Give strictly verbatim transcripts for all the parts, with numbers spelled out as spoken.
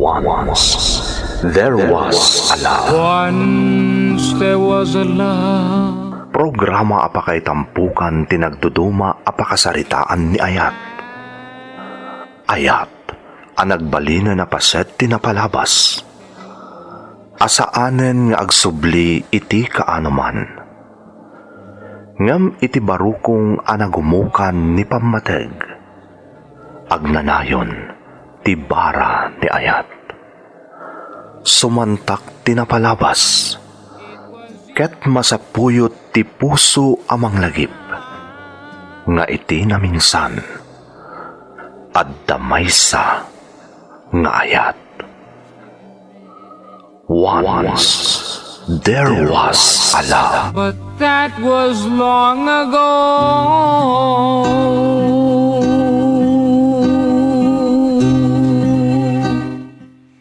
Once there was a love. Once there was a love. Programa a pakaitampukan ti nagduduma a pakasaritaan ni Ayat. Ayat a nagbalinen a paset ti napalabas. A saanen nga agsubli iti kaanoman. Ngem iti barukong a nagumukan ni pammateg, agnanayon ti bara ni Ayat. Sumantak ti napalabas, ket masapuyot ti puso a manglagip, nga iti naminsan, adda maysa nga ayat. Once there was a love. But that was long ago.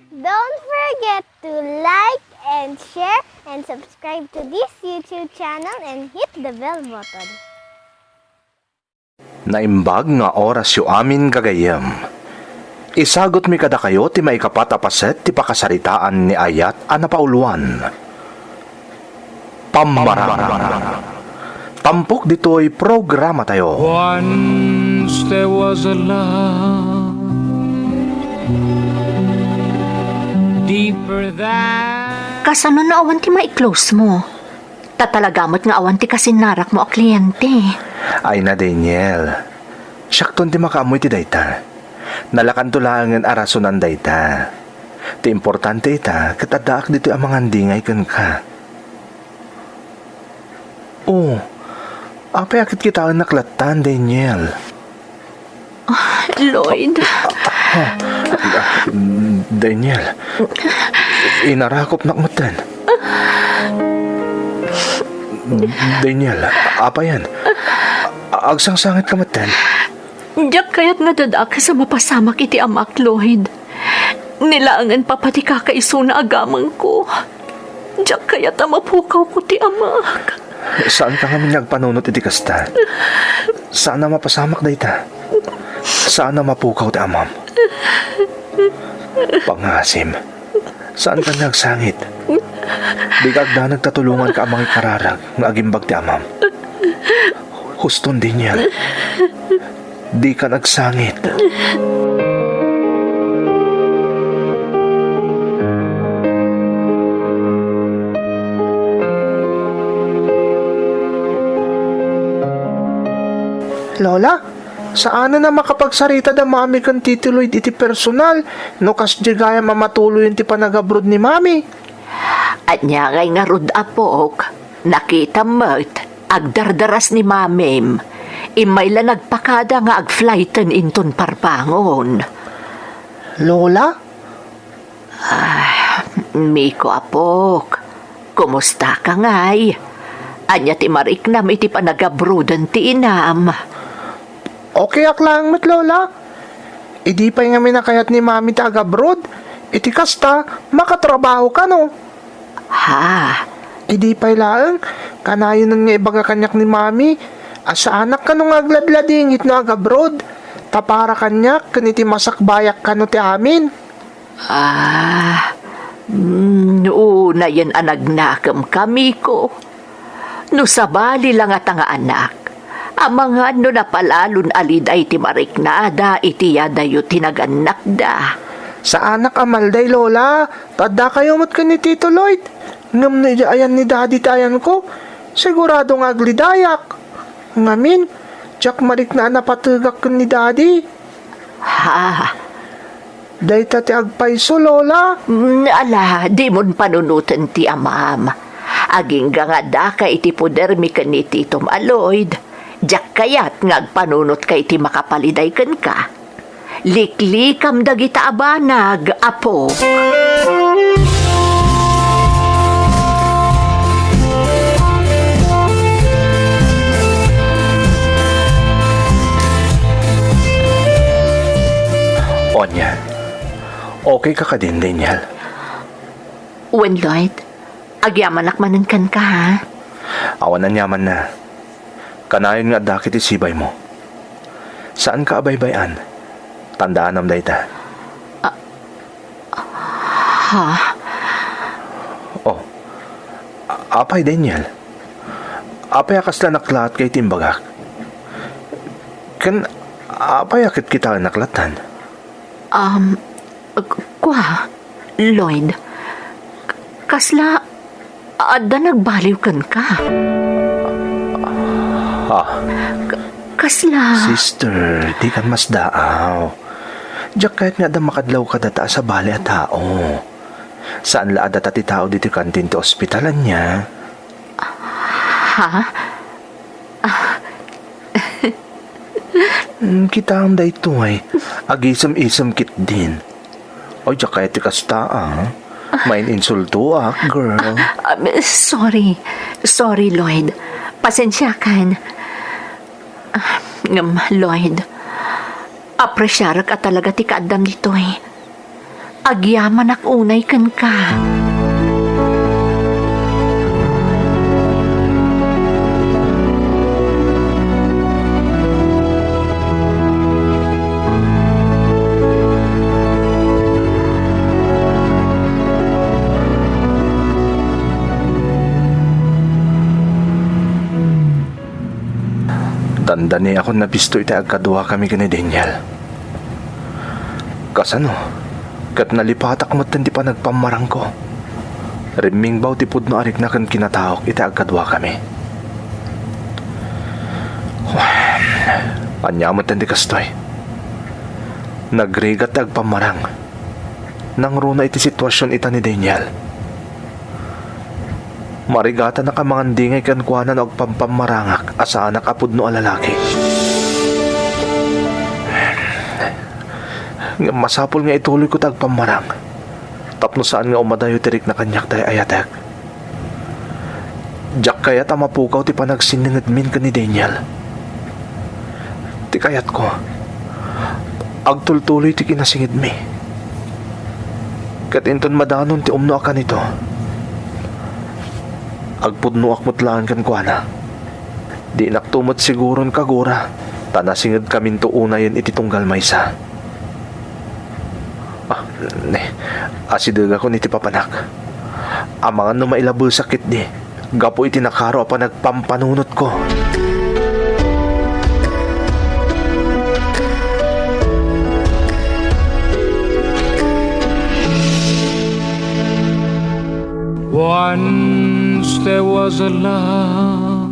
Don't forget to like and share and subscribe to this YouTube channel and hit the bell button. Naimbag nga orasyo amin, gagayyem. Isagutmi kadakayo ti maikapat a paset ti pakasaritaan ni Ayat a napauluan. Pammarang. Tampok ditoy programatayo. Once there was a love deeper than. Kasano no awan ti mai-close mo? Ta talaga met nga awan ti kasinnarakmo a kliyente. Ay na, Daniel. Siakton ti makaammo iti dayta. Nalakanto laengen a rasonan dayta. Ti importante ita, ket addaak ditoy a mangandingay kenka. Oh, apay a kitkitaennak lattan, Daniel? Ah, Lloyd. Ah, Daniel, inarakopnak metten. Daniel, apayen? Agsangsangitka metten? Diak kayat nga dadakes a mapasamak iti amak, Lloyd. Ni laengen papa ti kakaisuna a gamengko. Diak kayat a mapukawko ti amak. Saanka ngamin nga agpanunot iti kasta. Saan a mapasamak dayta. Saan a mapukaw ti amam. Pangasim. Saanka nga agsangit. Dika agdanag ta tulonganka a mangikararag nga agimbag ti amam. Huston, Daniel. Dika agsangit. Lola, saanen a makapagsarita da Mami ken Tito Lloyd iti personal no kasdi gayam a matuloyen ti panagabroad ni Mami? Ania ngay ngarud, apok? Nakitam met, agdardaras ni Mamim. Immay la nagpakada nga agflighten inton Parbangon. Lola? Ah, Miko, apok. Kumustaka ngay? Ania ti mariknam iti panagabroaden ti inam? Okayak laeng met, Lola. Idi pay ngamin a kayat ni Mami ti agabroad, iti kasta, makatrabaho kano. Ha? Idi pay laeng, kanayonen nga ibaga kaniak ni Mami a saanak kano nga agladladingit no agabroad, ta para kaniak ken iti masakbayak kano ti amin. Ah, mm, no unayen a nagnakemka, Miko. No sabali la ngata nga anak, amangan no napalalon a liday ti mariknada iti yadayo ti nagannakda. Saanak a malday, Lola, ta addakayo met ken ni Tito Lloyd. Ngem no idiay ayan ni Daddy ti ayanko, sigurado nga aglidayak. Ngamin, diak marikna a napategak ken ni Daddy. Ha? Dayta ti agpayso, Lola. Mm, ala, dimon panunoten ti amam. Agingga nga addaka iti podermi ken ni Titom a Lloyd, diak kayat nga agpanunotka iti makapaliday kenka. Liklikam dagita a banag, apo. Onya, okay ka kadin, Daniel? Wen, Lloyd. Agyamanak manen kenka, ha? Awan aniamanna. Kanayon nga adda ket iti sibaymo. Saanka a baybay-an. Tandaanam dayta. Ah, Ha? Oh, a-, apay, Daniel? Apay a kasla naklaat kay ti imbagak? Ken apay a ket kitaennak lattan? Um, k-, kua, Lloyd, k-, kasla adda nagbaliw kenka? Ah. K-, kasla? Sister, dikan masdaaw. Diak kayat nga adda makadlaw kadata a sabali a tao. Saan la a data ti tao ditoy kantin ti ospital, ania? Ha? Ah. Mm, kitaem daytoy. Agisem-isem ketdin. Ay, diak kayat ti kasta, ah. Maininsultoak, girl. Ah, sorry. Sorry, Lloyd. Pasensiakan. Ah, ngem, Lloyd, apresiarek a talaga ti kaaddam ditoy. Agyamanak unay kenka. Dandaniakon nabisto iti agkaduakami ken ni Daniel. Kasano? Ket nalipatak metten ti panagpammarangko. Rimmingbaw ti pudno a rikna ken kinataok iti agkaduakami. Ania metten ti kastoy? Nagrigat ti agpammarang. Nangruna iti situasion ita ni Daniel. Marigatanak a mangandingay kenkuana no agpampammarangak a saanak a pudno a lalaki. Ngem masapul nga ituloyko ti agpammarang tapno saan nga umadayo ti rikna kaniak ti ay-ayatek. Diak kayat a mapukaw ti panagsinningedmin ken ni Daniel. Ti kayatko, agtultuloy ti kinasingedmi. Ket inton madanon ti umno a kanito, agpudnoak met laeng kenkuana. Dinakto met siguron kagura, ta nasingedkaminto unayen iti tunggal maysa. Ah, ne, asidegakon iti papanak. Amangan no mailabesak ketdi, gapu iti nakaro a panagpampanunotko. Once there was a love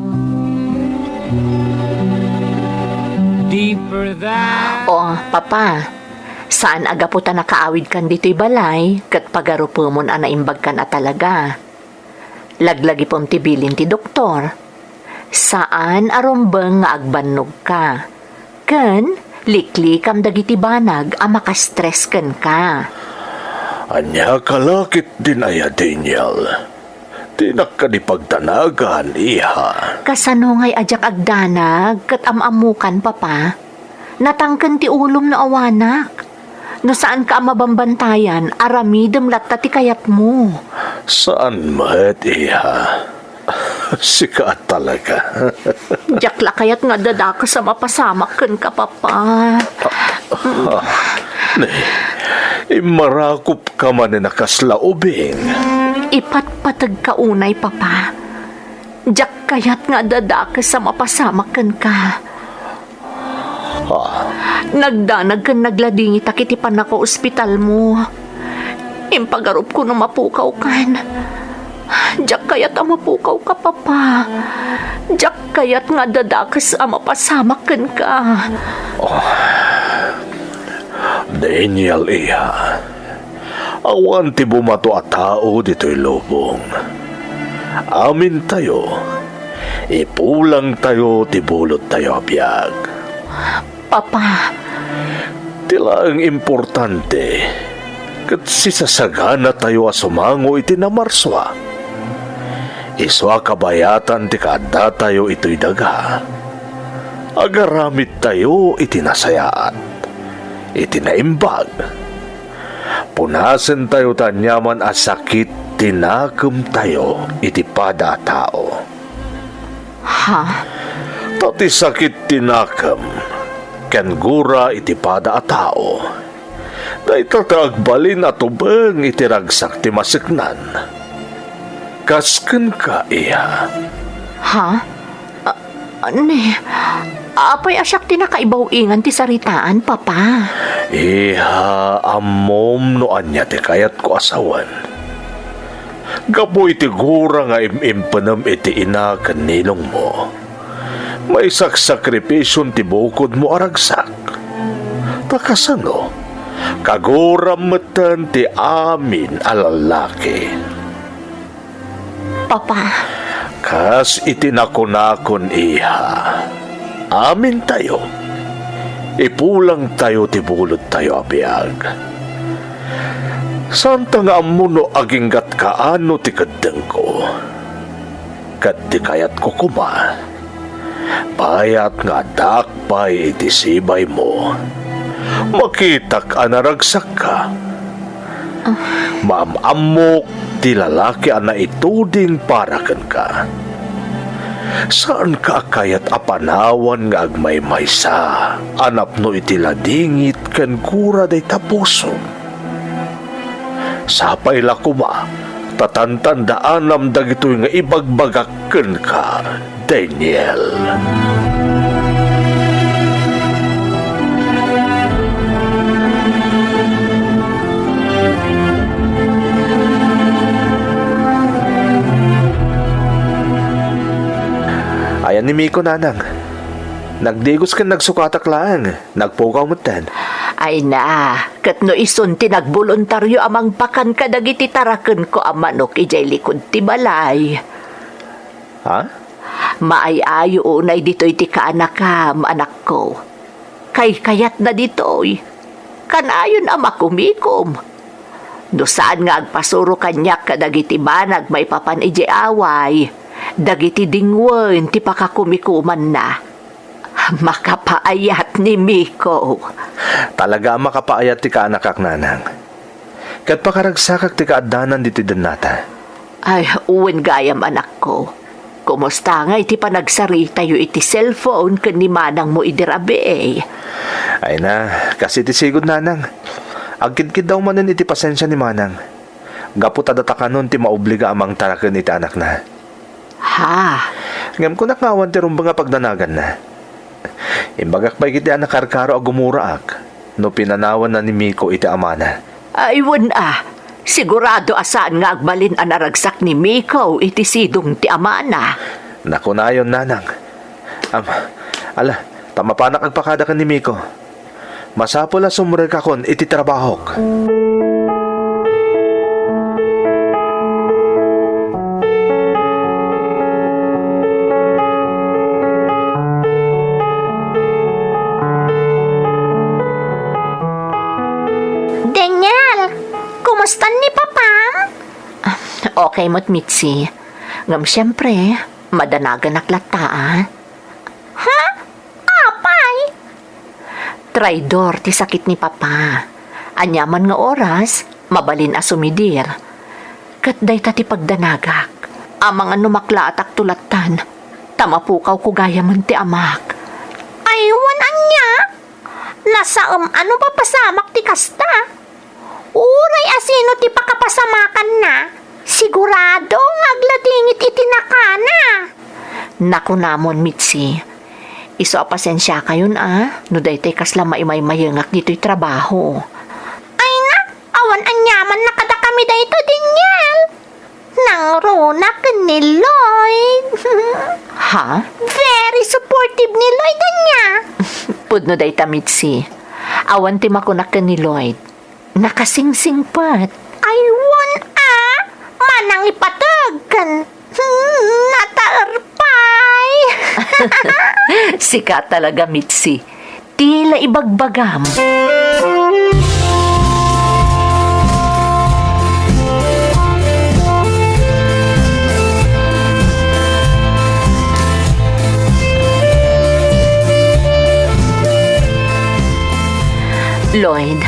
deeper than... O, Papa, saan a gapu ta nakaawidkan ditoy balay ket pagarupemon a naimbagkan a talaga. Laglagipem ti bilin ti doktor. Saan a rumbeng nga agbannogka. Ken liklikam dagiti banag a makastress kenka. Ania ka la ketdin aya, Daniel? Dinak kadi pagdanagan, iha. Kasano ngay a diak agdanag ket am-ammokan, Papa? Natangken ti ulom no awanak. No saanka a mabambantayan, aramidem latta ti kayatmo. Saan met, iha. Sika talaga. Diak la kayat nga adda dakes a mapasamak kenka, Papa. Ah, ne, immarakopka manen a kasla ubing. Ipatpategka unay, Papa. Diak kayat nga adda dakes a mapasamak kenka. Ah. Nagdanag ken nagladingitak iti pannakaospitalmo. Impagarupko no mapukawkan. Diak kayat a mapukawka, Papa. Diak kayat nga adda dakes a mapasamak kenka. Oh. Daniel, iha. Awan ti bumato a tao ditoy lubong. Amintayo, ipulangtayo ti bulottayo a biag. Papa. Ti laeng importante, ket sisasaganatayo a sumango iti namarsua. Isu a kabayatan ti kaaddatayo itoy daga. Agaramidtayo iti nasayaat, iti naimbag. Punasentayo ti aniaman a sakit ti nakemtayo iti pada a tao. Ha? Ta ti sakit ti nakem ken gura iti pada a tao, Dayta ti agbalin a tubeng iti ragsak ti maseknan. Kas kenka, iha. Ha? Ah, ne, apay a siak ti nakaibaw-ingan ti saritaan, Papa? Iha, ammom no ania ti kayatko a sawen. Gapu iti gura nga im-impenem iti ina ken ninongmo, maisaksakripision ti bukodmo a ragsak. Ta kasano, kaguram metten ti amin a lallaki. Papa. Kas iti nakunakon, iha, amintayo, ipulangtayo ti bulodtayo a biag. Saanta nga ammo no aginggatka a no ti keddengko. Ket ti kayatko koma, bayat nga addaak pay iti sibaymo, makitak a naragsakka. Maam-ammok ti lalaki a naituding para kenka. Saanka a kayat a panawan nga agmaymaysa a napno iti ladingit ken gura dayta pusom. Sapay la koma ta tantandaanam dagitoy nga ibagbagak kenka, Daniel. Ayan ni Miko, nanang. Nagdigos ken nagsukatak laeng. Nagpukaw metten. Ay na, ket no isun ti nagboluntario a mangpakan kadagiti tarakenko a manok idiay likud ti balay. Ha? Maay-ayo unay ditoy ti kaanakam, anakko. Kaykayatna ditoy. Kanayon a makumikom. No saan nga agpasuro kaniak kadagiti banag maipapan idiay away, dagiti dingwen ti pakakumikomanna. Makapaayat ni Miko. Talaga a makapaayat ti kaanakak, nanang. Ket pakaragsakak ti kaaddanan ditoy dennata. Ay, wen gayam, anakko. Kumusta ngay ti panagsaritayo iti cellphone ken ni manangmo idi rabii? Ay na, kas iti sigud, nanang. Agkidkiddaw manen iti pasensia ni manang. Gapu ta datakanon ti maobliga a mangtaraken iti anakna. Ha? Ngem kunak nga awan ti rumbeng a pagdanaganna. Imbagak pay iti a nakarkaro a gumuraak no pinanawanna ni Miko iti amana. Ay, wen a. Sigurado a saan nga agbalin a naragsak ni Miko iti sidong ti amana. Nakunayon, nanang. Am, ala, ta mapanak agpakada ken ni Miko. Masapul a sumrekakon iti trabahok. Daniel, kumusta ni Papam? Ah, okay met, Mitzi. Ngem siyempre, madanaganak latta, a. Ha? Apay? Traidor ti sakit ni Papa. Aniaman nga oras, mabalin a sumidir. Ket dayta ti pagdanagak. Amangan no maklaatakto lattan, ta mapukawko gayamen ti amak. Ay, wen ania? Nasaem a no mapasamak ti kasta. Uray asino ti pakapasamakanna, sigurado nga agladingit iti nakana. Nakunamon, Mitzi. Isu a pasensiakayon a, no daytoy kasla maimaymayengak ditoy trabaho. Ay na, awan aniaman na kadakami daytoy, Daniel. Nangruna ken ni Lloyd. Ha? Very supportive ni Lloyd ania. Pudno dayta, Mitzi. Awan ti makunak ken ni Lloyd. Nakasingsingpet. Ay, wen a, manangipateg ken, hmm, nataerpay. Sika talaga, Mitzi. Tila ibagbagam. Lloyd,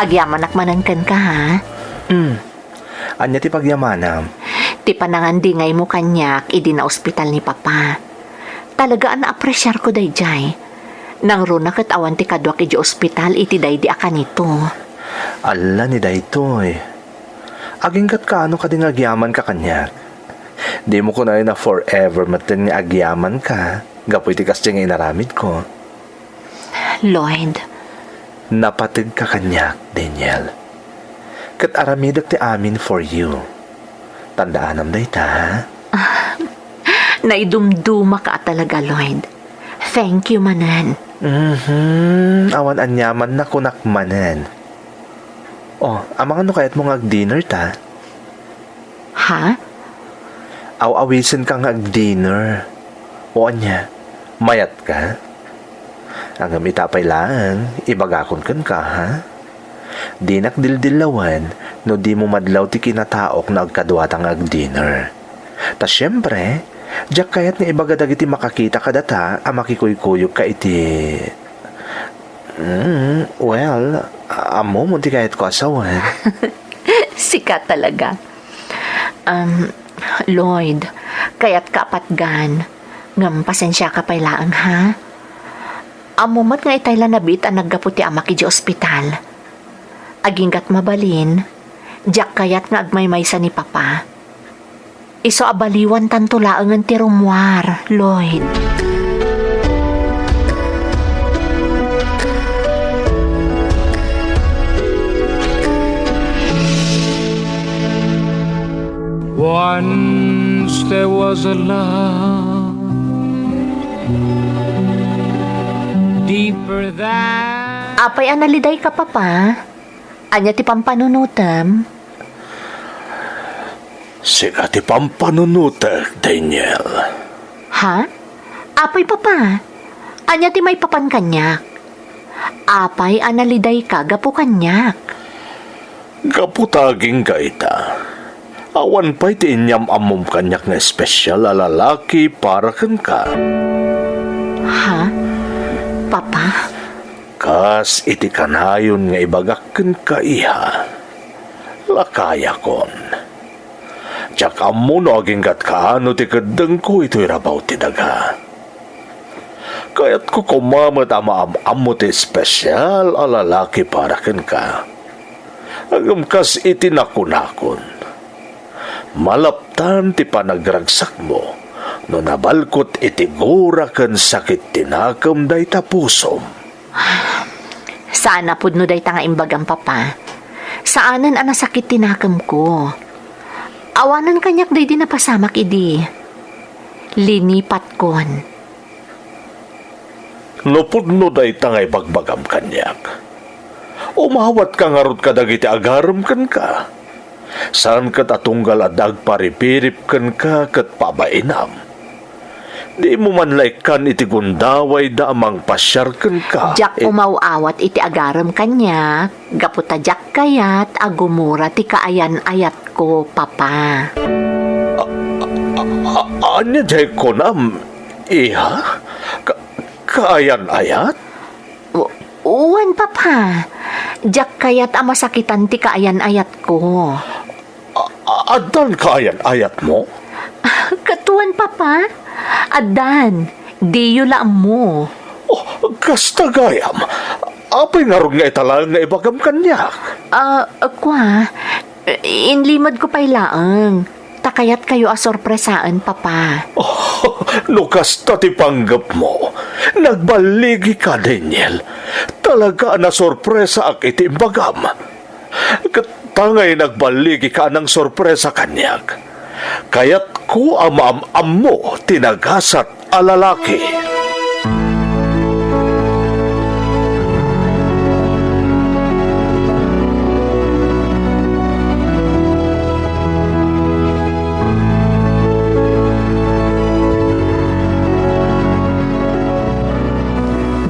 agyamanak manen kenka, ha? Mm. Ania ti pagyamanam? Ti panangandingaymo kaniak idi naospital ni Papa. Talaga a naapresiarko daydiay. Nangruna ket awan ti kaduak idiay ospital iti daydi a kanito. Alla ni daytoy. Aginggatka no kadi nga agyamanka kaniak. Dimo kunaen a forever metten nga agyamanka gapu iti kasdi nga inaramidko. Lloyd. Napategka kaniak, Daniel. Ket aramidek ti amin for you. Tandaanam dayta, ha? Naidumdumaka talaga, Lloyd. Thank you manen. Mhm. Awan aniaman nakunak manen. Oh, amangan no kayatmo nga ag-dinner ta? Ha? Aw-awisenka nga ag-dinner. O ania, mayatka? Ngem ita pay laeng, ibagakon kenka, ha? Dinak dildillawen no dimo madlaw ti kinataok no agkaduata nga ag-dinner. Ta siempre, diak kayat nga ibaga dagiti makakita kadata a makikuykuyogka iti, mm, well, ammom ti kayatko a sawen. Sika talaga. Um, Lloyd, kayatka a patgan, ngem pasensiaka pay laeng, ha? Ammom met nga itay la nabiit a naggapu ti amak idiay ospital. Aginggat mabalin, diak kayat nga agmaymaysa ni Papa. Isu a baliwantanto laengen ti rummuar, Lloyd. Once there was a love deeper than. Apay a nalidayka, Papa? Ania ti pampanunotem? Sika ti pampanunotek, Daniel. Ha? Apay, Papa? Ania ti maipapan kaniak? Apay a nalidayka gapu kaniak? Gapu ta agingga ita, awan pay ti inyam-ammom kaniak nga espesial a lalaki para kenka. Ha? Papa? Kas iti kanayon nga ibagak kenka, iha, lakayakon. Diak ammo no aginggatka no ti keddengko itoy rabaw ti daga. Kayatko koma met a maam-ammo ti espesial a lalaki para kenka. Ngem kas iti nakunakon, malaptan ti panagragsakmo no nabalkot iti gura ken sakit ti nakem dayta pusom. Saan a pudno dayta nga imbagam, Papa. Saanen a nasakit ti nakemko. Awanen kaniak daydi napasamak idi linipatkon. No pudno dayta nga ibagbagam kaniak, umawatka ngarud kadagiti agarem kenka. Saan ket a tunggal adda agparipirip kenka ket pabainam. Dimo man la ikkan iti gundawayda a mangpasiar kenka. Diak umaw-awat iti agarem kaniak, gapu ta diak kayat a gumura ti kaayan-ayatko, Papa. A-, a-, ania diay kunam, iha? Ka-, kaayan-ayat? W-, wen, Papa. Diak kayat a masakitan ti kaayan-ayatko. A-, a-, addan kaayan-ayatmo? Ket wen, Papa. Addan. Diyo la ammo. Oh, kasta gayam. Apay ngarud nga ita laeng nga ibagam kaniak? Ah, kua, inlimedko pay laeng. Ta kayatkayo a sorpresaen, Papa. Oh, no kasta ti panggepmo, nagballigika, Daniel. Talaga a nasorpresaak iti imbagam. Ket ta ngay nagballigika a nangsorpresa kaniak, kayatko a maam-ammo ti nagasat a lalaki.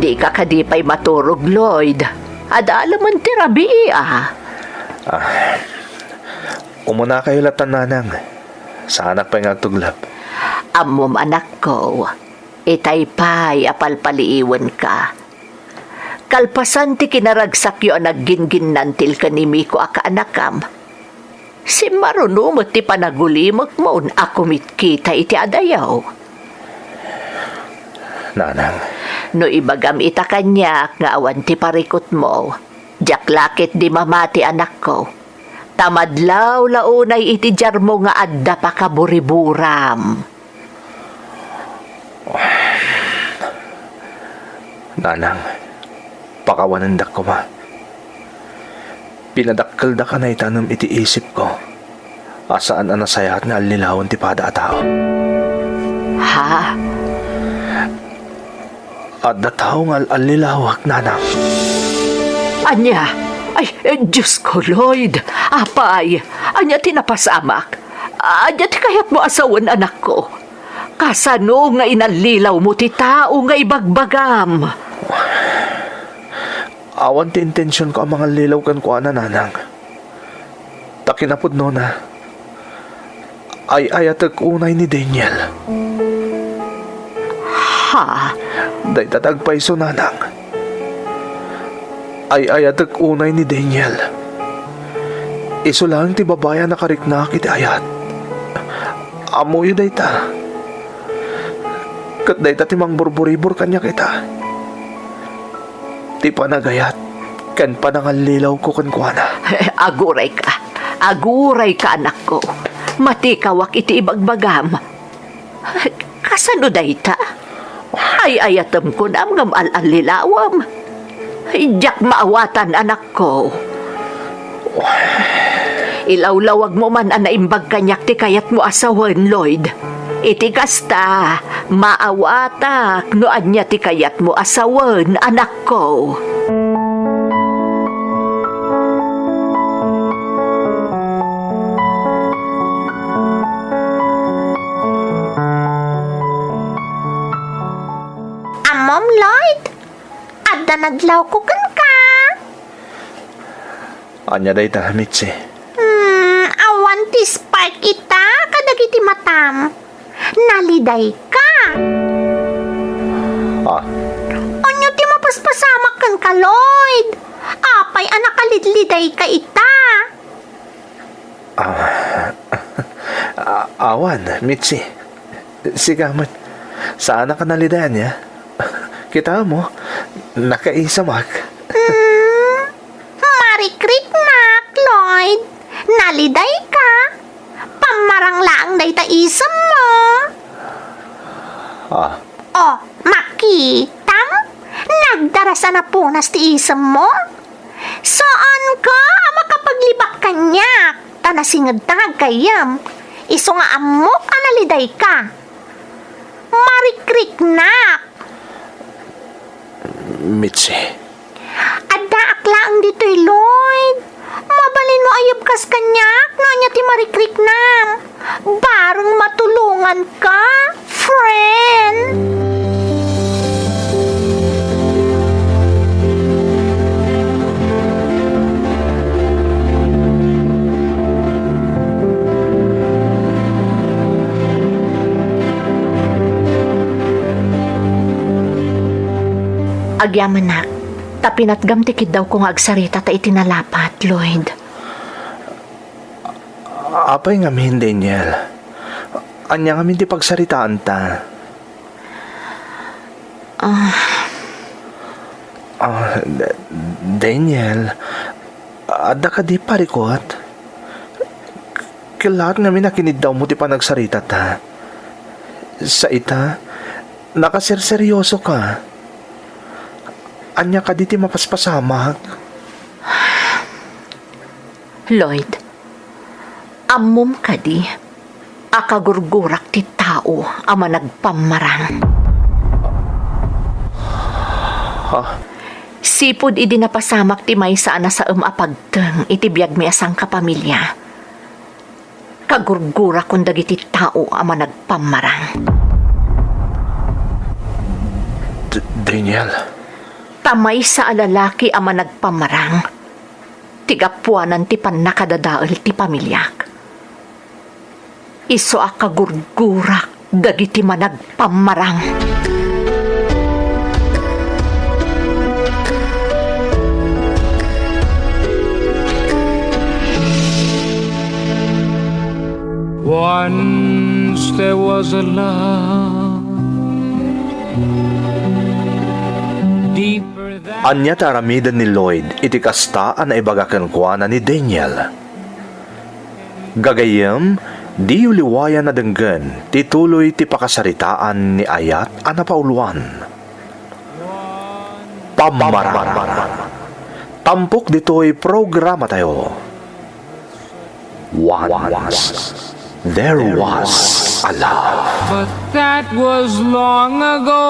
Dika kadi pay maturog, Lloyd. Adda laeng ti rabii, a. Ah, umunakayo latta, Nanang. Saanak pay nga agtuglap. Ammom, anakko, itay pay a palpaliiwenka. Kalpasan ti kinaragsakyo a naggingginnantil ken ni Miko a kaanakam, simmaruno met ti panagulimekmon a kumitkita iti adayo. Nanang. No ibagam ita kaniak nga awan ti parikutmo, Diak la ketdi mamati, anakko. Ta madlaw la unay iti diarmo nga adda pakaburiburam. Nanang, pakawanendak koma. Pinadakkeldak a naitanem iti isipko a saan a nasayaat nga allilawen ti pada a tao. Ha? Adda tao nga al-allilawek, nanang. Ania? Ay, eh, Diyos ko, Lloyd. Apay, ania ti napasamak? Ania ti kayatmo a sawen, anakko? Kasano nga inallilawmo ti tao nga ibagbagam? Awan ti intensionko a mangallilaw kenkuana, nanang. Ta kinapudnona, ay-ayatek unay ni Daniel. Ha? Dayta ti agpayso, nanang. Ay-ayatek unay ni Daniel. Isu laeng ti babai a nakariknaak iti ayat. Ammoyo dayta. Ket dayta ti mangburburibor kaniak ita. Ti panagayat ken panangallilawko kenkuana. Agurayka. Agurayka, anakko. Matikawak iti ibagbagam. Kasano dayta? Ay-ayatem kunam ngem al-allilawem. Diak maawatan, anakko. Ilawlawagmo man a naimbag kaniak ti kayatmo a sawen, Lloyd. Iti kasta, maawatak no ania ti kayatmo a sawen, anakko. Ammom, Lloyd? Adda nadlawko kenka. Ania dayta, Mitzi? Hmm, awan ti spark ita kadagiti matam. Nalidayka. Ah. Ania ti mapaspasamak kenka, Lloyd? Apay a nakalidlidayka ita? Ah, a-, awan, Mitzi. Sika met. Saanak a naliday, ania? Kitaem, nakaisemak. Hmm, marikriknak, Lloyd. Nalidayka. Pammarang laeng dayta isemmo. Ah. Oh, makitam? Nagdaras a napunas ti isemmo? Saanka a makapaglibak kaniak, ta nasingedta nga aggayyem, isu nga ammok a nalidayka. Marikriknak. Mitzi. Addaak laeng ditoy, Lloyd. Mabalinmo a yebkas kaniak no ania ti marikriknam. Bareng matulonganka, friend. Agyamanak, ta pinatgam ti kiddawko nga agsarita ta iti nalapat, Lloyd. Apay ngamin, Daniel? Ania ngamin ti pagsaritaanta? Ah. Ah, D-, Daniel, adda kadi parikut? Kellaat ngamin a kiniddawmo ti panagsaritata. Sa ita, nakaserseryosoka. Ania kadi ti mapaspasamak? Lloyd, ammom kadi a kagurgurak ti tao a managpammarang? Ha? Sipud idi napasamak ti maysa a nasaem a pagteng iti biagmi a sangkapamilya, kagurgurakon dagiti tao a managpammarang. D-, Daniel. Ta maysa a lalaki a managpammarang ti gapuanan ti pannakadadael ti pamiliak. Isu a kagurgurak dagiti managpammarang. Once there was a love deeper than Ania ti aramiden ni Lloyd iti kasta a naibaga kenkuana ni Daniel? Gagayyem, diyo liwayan a denggen ti tuloy ti pakasaritaan ni Ayat a napauluan. Pammarang. Tampok ditoy programatayo. Once there was a love. But that was long ago.